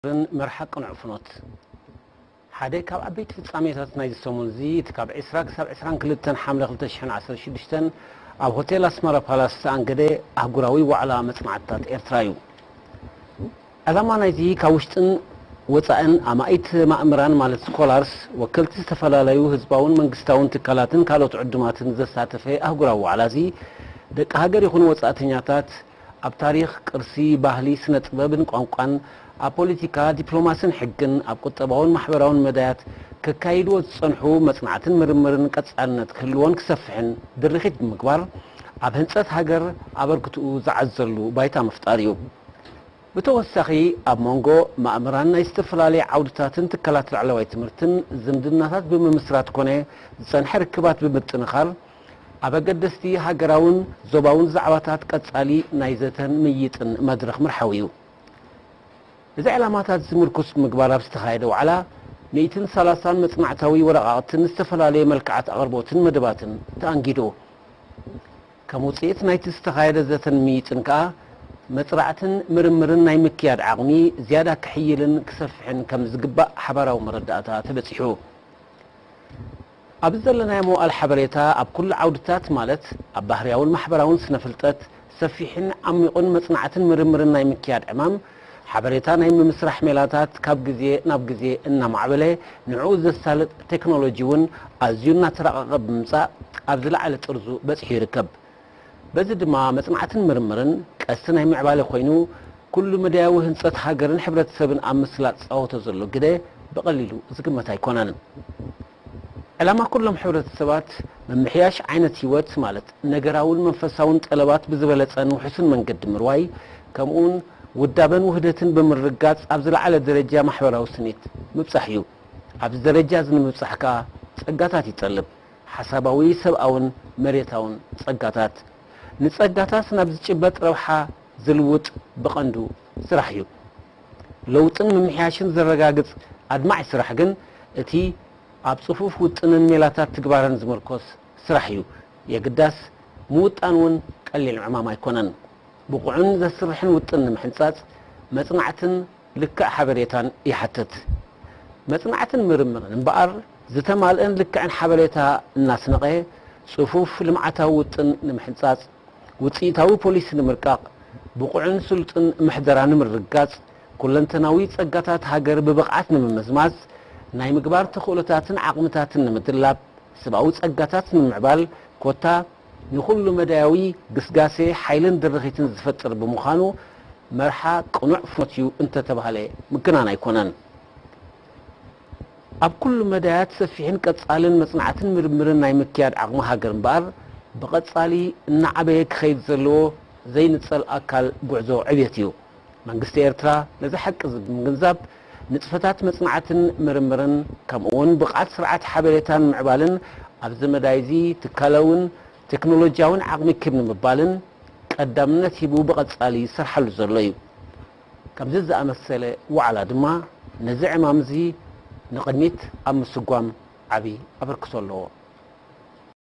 ን መርሓ ቅኑዕ ፍኖት። ሓደ ካብ ዓበይቲ ፍጻሜታት ናይዚ ሰሙን እዚ፣ እቲ ካብ ዕስራ ክሳብ ዕስራን ክልተን ሓምለ ክልተ ሽሕን ዓሰርተ ሽዱሽተን ኣብ ሆቴል ኣስመራ ፓላስ ዝተኣንገደ ኣህጉራዊ ዋዕላ መጽናዕትታት ኤርትራ እዩ። ዕላማ ናይዚ ካብ ውሽጥን ወጻእን ኣማኢት ማእምራን ማለት ስኮላርስ፣ ወከልቲ ዝተፈላለዩ ህዝባውን መንግስታውን ትካላትን ካልኦት ዕዱማትን ዘሳተፈ ኣህጉራዊ ዋዕላ እዚ፣ ደቂ ሃገር ይኹኑ ወጻእተኛታት ኣብ ታሪኽ፣ ቅርሲ፣ ባህሊ፣ ስነ ጥበብን ቋንቋን፣ ኣብ ፖለቲካ፣ ዲፕሎማስን ሕግን፣ ኣብ ቁጠባውን ማሕበራውን መዳያት ከካይድዎ ዝጸንሑ መጽናዕትን ምርምርን ቀጻልነት ክህልዎን ክሰፍሕን ድርኺት ብምግባር፣ ኣብ ህንጸት ሃገር ኣበርክትኡ ዝዓዘሉ ባይታ ምፍጣር እዩ። ብተወሳኺ፣ ኣብ መንጎ ማእምራን ናይ ዝተፈላለየ ዓውድታትን ትካላት ላዕለዋይ ትምህርትን ዝምድናታት ብምምስራት ኮነ ዝጸንሐ ርክባት ብምጥንኻር፣ ኣብ ኣገደስቲ ሃገራውን ዞባውን ዛዕባታት ቀጻሊ ናይ ዘተን ምይይጥን መድረኽ ምርሓው እዩ። እዚ ዕላማታት እዚ ምርኩስ ብምግባር ኣብ ዝተኻየደ ዋዕላ፣ ሚእትን ሰላሳን መጽናዕታዊ ወረቓቕትን ዝተፈላለየ መልክዓት ኣቕርቦትን መደባትን ተኣንጊዱ። ከም ውጽኢት ናይቲ ዝተኻየደ ዘተን ምይይጥን ከኣ፣ መጽናዕትን ምርምርን ናይ ምክያድ ዓቕሚ ዝያዳ ክሕይልን ክሰፍሕን ከም ዝግባእ ሓባራዊ መረዳእታ ተበጺሑ። ኣብዚ ዘለናዮ መዋእል ሓበሬታ ኣብ ኩሉ ዓውድታት ማለት ኣብ ባህርያውን ማሕበራውን ስነ-ፍልጠት ሰፊሕን ዓሚቑን መጽናዕትን ምርምርን ናይ ምክያድ ዕማም፣ ሓበሬታ ናይ ምምስራሕ ሜላታት ካብ ግዜ ናብ ግዜ እናማዕበለ ንዕኡ ዘሳልጥ ቴክኖሎጂ እውን ኣዝዩ እናተራቐቐ ብምምጻእ ኣብ ዝለዓለ ጥርዙ በጺሑ ይርከብ። በዚ ድማ መጽናዕትን ምርምርን ቀስቲ ናይ ምዕባለ ኮይኑ፣ ኩሉ መዳያዊ ህንጸት ሃገርን ሕብረተሰብን ኣብ ምስላጥ ዝጻወቶ ዘሎ ግደ ብቐሊሉ ዝግመት ኣይኮነን። ዕላማ ኩሎም ሕብረተሰባት ምምሕያሽ ዓይነት ህይወት ማለት ነገራውን መንፈሳውን ጠለባት ብዝበለጸን ውሑስን መንገዲ ምርዋይ፣ ከምኡውን ውዳበን ውህደትን ብምርግጋጽ ኣብ ዝለዓለ ደረጃ ማሕበራዊ ስኒት ምብጻሕ እዩ። ኣብዚ ደረጃ እዚ ንምብጻሕ ከኣ ጸጋታት ይጠልብ። ሓሳባዊ፣ ሰብኣውን መሬታውን ጸጋታት። ንጸጋታት ናብ ዝጭበጥ ረብሓ ዝልውጥ ብቐንዱ ስራሕ እዩ። ለውጥን ምምሕያሽን ዘረጋግጽ ኣድማዒ ስራሕ ግን እቲ ኣብ ጽፉፍ ውጥንን ሜላታት ትግባረን ዝምርኮስ ስራሕ እዩ። የግዳስ ምውጣን እውን ቀሊል ዕማም ኣይኮነን። ብቑዕን ዘስርሕን ውጥን ንምሕንጻጽ መጽናዕትን ልክዕ ሓበሬታን ይሓትት። መጽናዕትን ምርምርን እምበኣር ዝተማልአን ልክዕን ሓበሬታ እናስነቐ ጽፉፍ ልምዓታዊ ውጥን ንምሕንጻጽ፣ ውጽኢታዊ ፖሊሲ ንምርቃቕ፣ ብቑዕን ስሉጥን ምሕደራ ንምርግጋጽ፣ ኩለንተናዊ ጸጋታት ሃገር ብብቕዓት ንምምዝማዝ፣ ናይ ምግባር ተኽእሎታትን ዓቕምታትን ንምድላብ፣ ሰብኣዊ ጸጋታት ንምምዕባል፣ ኮታ ንኹሉ መዳያዊ ግስጋሴ ሓይልን ድርኺትን ዝፈጥር ብምዃኑ፣ መርሓ ቅኑዕ ፍኖት እዩ እንተተባህለ ምግናን ኣይኮነን። ኣብ ኩሉ መዳያት ሰፊሕን ቀጻልን መጽናዕትን ምርምርን ናይ ምክያድ ዓቕሚ ሃገር እምበኣር፣ ብቐጻሊ እናዓበየ ክኸይድ ዘለዎ ዘይንጸል ኣካል ጉዕዞ ዕብየት እዩ። መንግስቲ ኤርትራ ነዚ ሓቂ እዚ ብምግንዛብ፣ ንጥፈታት መጽናዕትን ምርምርን ከምኡውን ብቕዓት ስርዓት ሓበሬታን ምዕባልን ኣብዚ መዳይ እዚ ትካላውን ቴክኖሎጂያውን ዓቕሚ ክብ ንምባልን ቀዳምነት ሂቡ ብቐጻሊ ይሰርሓሉ ዘሎ እዩ። ከምዚ ዝኣመሰለ ዋዕላ ድማ ነዚ ዕማም እዚ ንቕድሚት ኣብ ምስጓም ዓቢ ኣበርክቶ ኣለዎ።